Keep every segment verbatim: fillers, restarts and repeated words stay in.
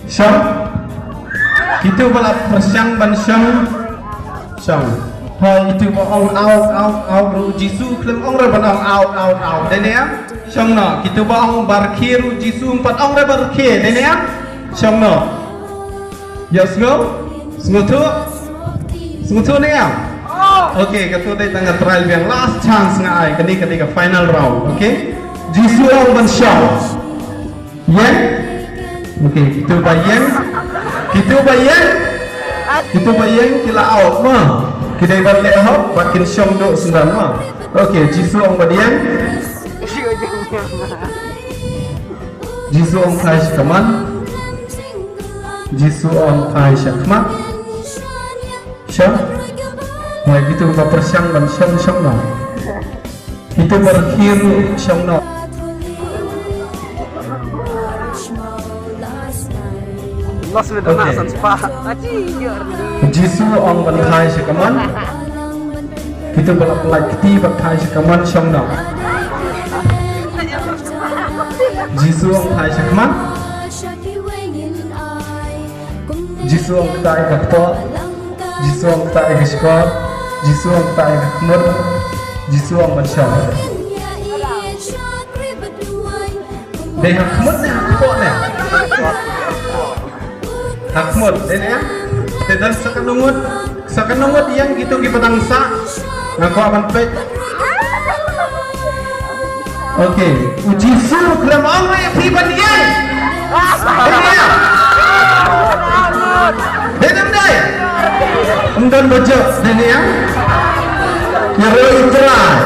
Shong. Kitu ba la pyrshang ban shong. Shong. Hoi itu ba ong out, out, out ruh Jisu khlem ong re ban ong out, out, out. Dei ne em? Shong noh. Kitu ba ong barkhie ruh Jisu em pat ong re barkhie. Dei ne em? Shong noh. Ïa sngew? Sngewthuh? Sngewthuh ne em? Okay, katu dei tang ka trial biang, last chance nga ai, kane kane ka final round, okay? Jisu ong ban shong. Ïeng? Okay, kitu ba ïeng. Kitu ba ïeng. Kitu ba ïeng ki la out mo. Ki dei ban leh hok, ba kin shong duh sngewdang mo. Okay, Jisu ong ban ïeng. Jisu ong phai sha kamon. Jisu ong phai sha khmat. Shong. Hoi kitu ba pyrshang ban shong, shong noh. Kitu ba rkhie ruh shong noh. Lost with the Okay. Mass and spa. Jisu ong ban phai sha kamon. Kitu ba la pynlait kti ban phai sha kamon shong noh. Jisu ong phai sha kamon. Jisu ong ktah ïa ka kpoh. Jisu ong ktah ïa ka shkor. Jisu ong ktah ïa ka khmut. Jisu ong ban shong. Dei ha khmut ne ha kpoh ne? Ha khmut, dei ne? Te don sa katno ngut, sa katno ngut ïeng kitu kiba dang sah. Nga kwah ban peit. Okay. U Jisu khlem ong ïa phi ban ïeng. Dei ne em? Dei ne em dei? Ym don ba jop, dei ne em? Ïaroh ïa u Trai.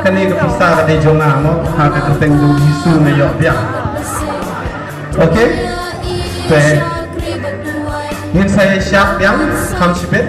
Kane ka pisa ka dei jong nga mo, ha ka kyrteng jong u Jisu nga ïoh biang. Okay? Te ngin sa ïa shad biang kham shibit.